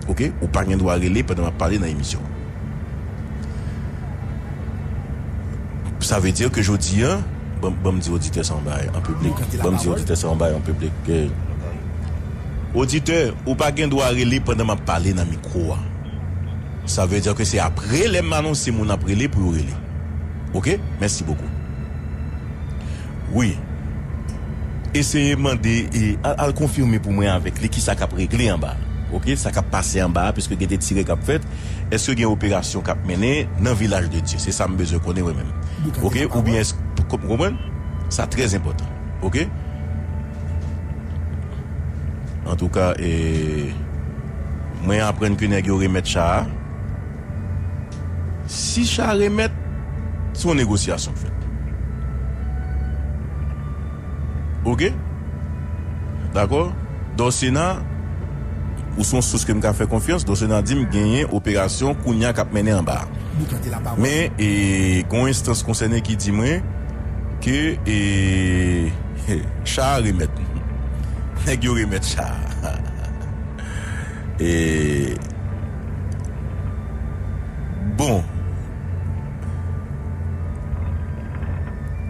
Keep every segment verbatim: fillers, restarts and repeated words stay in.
Oke? Ou pa gen dwa rele pandan m ap pale nan emisyon. Sa vle di ke jodi a, ban, ban m di oditè sa yon bagay an piblik. Ban m di oditè sa yon bagay an piblik. Eh. Oditè, ou pa gen dwa rele pandan m ap pale nan mikwo a. Sa vle di ke se apre lè m anonse moun ap rele pou yo rele. Oke? Mèsi bokou. Wi. Eseye mande, e, al, al konfime pou mwen avèk li kisa k ap regle anba. Oke? Sa k ap pase anba a, piske gen de tirè k ap fèt. Èske gen operasyon k ap mennen nan Vilaj de Dye? Se sa m bezwen konnen mwen menm. Oke? Oubyen èske, w konprann? Sa trè enpòtan. Oke? Antouka, e, mwen aprann ke nèg yo remèt cha a. Si cha a remèt, se yon negosyasyon k fèt. Oke? Dakò? Dòsena, ou se yon sous ke m ka fè konfyans, Dòsena di m genyen operasyon kounye a k ap mennen anba a. Men, e, gen yon enstans konsène ki di mwen ke, e, cha a remèt. Nèg yo remèt cha a. E, bon.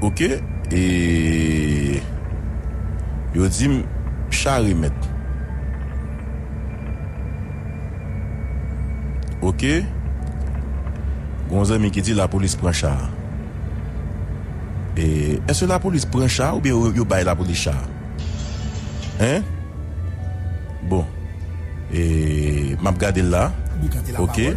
Oke. E, yo di m cha remèt. Oke. Gon zanmi ki di lapolis pran cha a. E, èske lapolis pran cha a oubyen yo, yo bay lapolis cha a? Hein? Bon. E, m ap gade l la. Oke.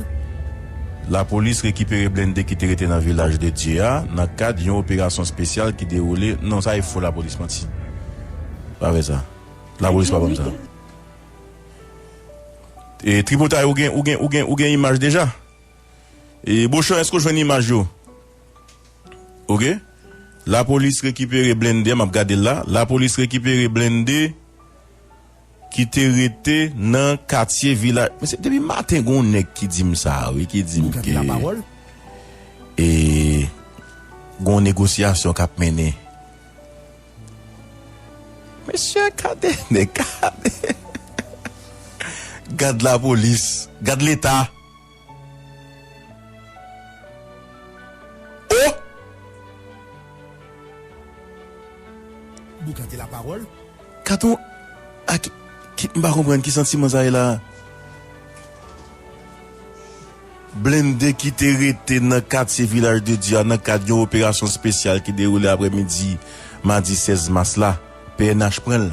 Lapolis rekipere blende ki te rete nan Vilaj de Dye a nan kad yon operasyon espesyal ki dewoule. Non, sa e fo, lapolis manti. Pa vre sa. Lapolis pa ban m sa. E, Tripotay, ou gen, ou gen, ou gen, ou gen imaj deja? E, Bochan, èske w jwenn imaj yo? Oke. Lapolis rekipere blende, m ap gade l la. Lapolis rekipere blende ki te rete nan katye Vilaj. Men se depi maten gon nèg ki di m sa, wi, ki di m ke, e, gon negosyasyon k ap mennen. Mesye, gade, men gade. Gad lapolis, gad Leta. Oh! Gad yon, a ki, ki, m pa konprann ki santiman sa ye la. Blende ki te rete nan katye Vilaj de Dye a nan kad yon operasyon espesyal ki dewoule aprèmidi madi sèz mas la, P N H pran l.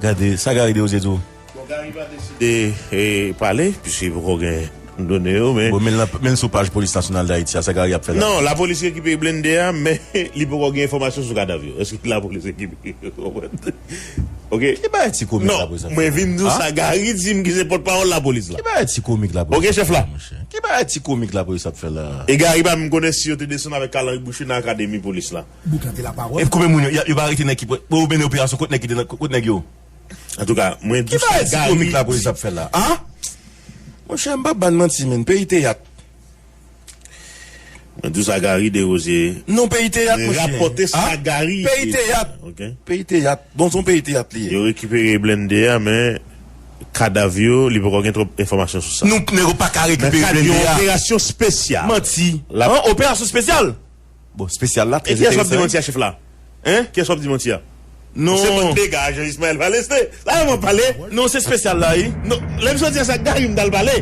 Gade, sa Gary Desrosiers di w. Bon, Gary pa deside, e, pale, piske poko gen done yo, men. Bon, men l, men l sou paj Polis Nasyonal d Ayiti a, sa Gary ap fè la? Non, lapolis rekipere blende a, men li poko gen enfòmasyon sou kadav yo. Èske lapolis rekipere? Ou konprann? Oke. Ki bagay ti komik lapolis ap fè? Non, mwen vin di w sa Gary di m ki se pòtpawòl lapolis la. Ki bagay ti komik lapolis ap fè? Oke, chèf la. Monchè. Ki bagay ti komik lapolis ap fè la? E Gary pa menm konnen si yo te desann avèk kalanbouche nan akademi polis la. Boukante lapawòl. E konbyen moun yo, yo pa arete nèg ki pran, pou mennen operasyon kont nèg ki te nan, kont nèg yo? Antouka, mwen di w sa Gary di. Ki bagay ti komik lapolis ap fè la? A? Monchè, m p ap ba n manti, menn. Peyi teyat. Mwen di w sa Gary Desrosiers. Non, peyi teyat, monchè. Rapòte sa Gary di. Peyi teyat. Oke. Peyi teyat. Bon, se yon peyi teyat li ye. Yo rekipere blende a, men kadav yo, li poko gen twòp enfòmasyon sou sa. Nou, nèg yo pa ka rekipere blende a. Nan kad yon operasyon espesyal. Manti. An, operasyon espesyal? Bon, espesyal la, trè enteresan. E kiyès w ap di manti a, chèf la? Hein? Kiyès w ap di manti a? Non. Se bann dega, Jean Ismaël pale, se la yo mwen pale. Non, se espesyal la, wi. Non, lè misye di sa, Gary m t al pale.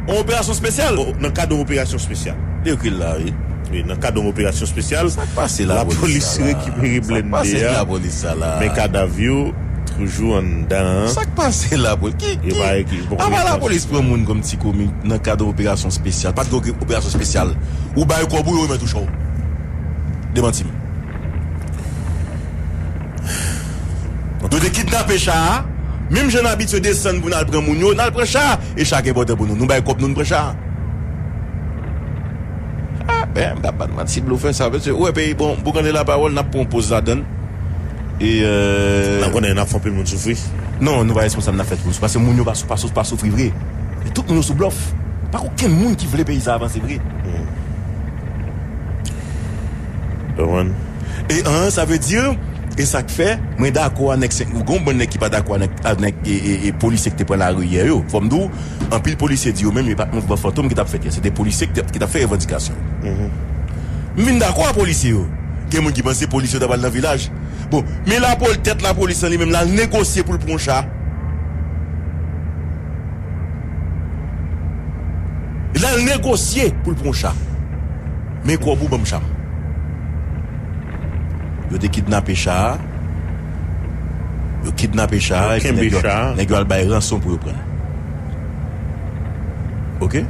Yon operasyon espesyal? Bon, nan kad yon operasyon espesyal. Li ekri l la, wi. Wi, nan kad yon operasyon espesyal. Sa k pase lapolis sa la? Lapolis rekipere blende a. Sa k pase lapolis sa la? Men kadav yo toujou anndan an. Sa k pase lapolis? Ki, ki, apa lapolis pran moun kòm ti komik nan kad yon operasyon espesyal? Pa t gen operasyon espesyal. Ou bay kòb ou, yo remèt ou cha w. Demanti m. Yo te kidnape cha a. Menm jan n abitye desann pou n al pran moun yo, n al pran cha a. E cha a ki enpòtan pou nou. Nou bay kòb nou, n pran cha a. A, ben, m pa, pa, pa ti blofè sa, paske, ou wè, peyi, bon, pou gade lapawòl, n ap pran yon poz ladann. E, euh, n ap konnen n ap fè anpil moun soufri. Non, nou pa responsab, n ap fè tout moun soufri. Paske moun yo pa sou, pa sou, pa soufri vre. E tout moun yo sou blòf. Pa gen okenn moun ki vle peyi sa avanse vre. Hmm. Konprann? E, an, sa vle di, E sa k fè, mwen dakò a nèg senk, gon bann nèg ki pa dakò a nèg, a nèg e, e, e polisye ki te pran lari yè yo. Fò m di w, anpil polisye di yo menm, yo pa t mouvman fantom ki t ap fèt yè. Se te polisye ki te, ki t ap fè revandikasyon. M vin dakò a polisye yo. Gen moun ki panse polisye yo ta pral nan vilaj. Bon, men lapol-, tèt lapolis lan li menm, l al negosye pou l pran yon cha. L al negosye pou l pran yon cha. Men kòb ou, ban m cha m. Yo te kidnape cha a. Yo kidnape cha a, epi nèg yo, nèg yo al bay ranson pou yo pran l. Oke?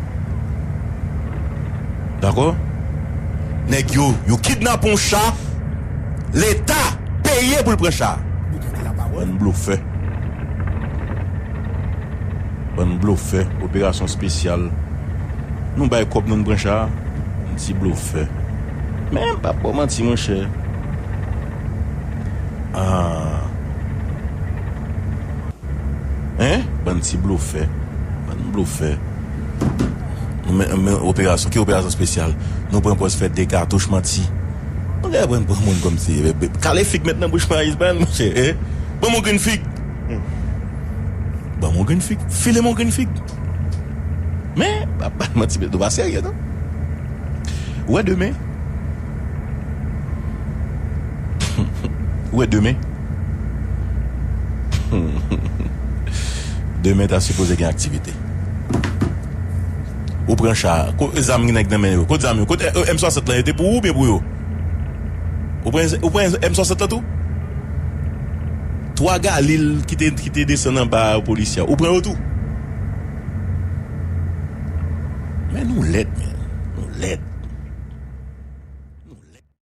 Dakò? Nèg yo, yo kidnape yon cha, Leta peye pou l pran cha a. Bann blofè. Bann blofè, operasyon espesyal. Nou bay kòb nou, nou pran cha a. Bann ti blofè. Men m p ap ba w manti, monchè. Ah. Hein? Bann ti blofè. Bann blofè. Men, men operasyon, ki operasyon espesyal? Nou pran pòz fè de katouch, manti. Nou gen pran, pran moun kòmsi, eh, eh, kale fig met nan bouch Mayiz Bran, monchè, eh? Ban m yon grenn fig. Ban m yon grenn fig. File m yon grenn fig. Men, pa, pa manti, nou pa serye, non. Ou wè demen? Ou wè demen? Demen ta sipoze gen aktivite. Ou pran cha. Ko-, zam gen nèg nan men yo. Kot zam yo? Kot, eh, M swasant lan, yo te pou ou oubyen pou yo? Ou pran, ou pran M swasant lan tou? Twa Galil ki te, ki te desann anba polisye a. Ou pran yo tou? Men nou lèd, men. Nou lèd.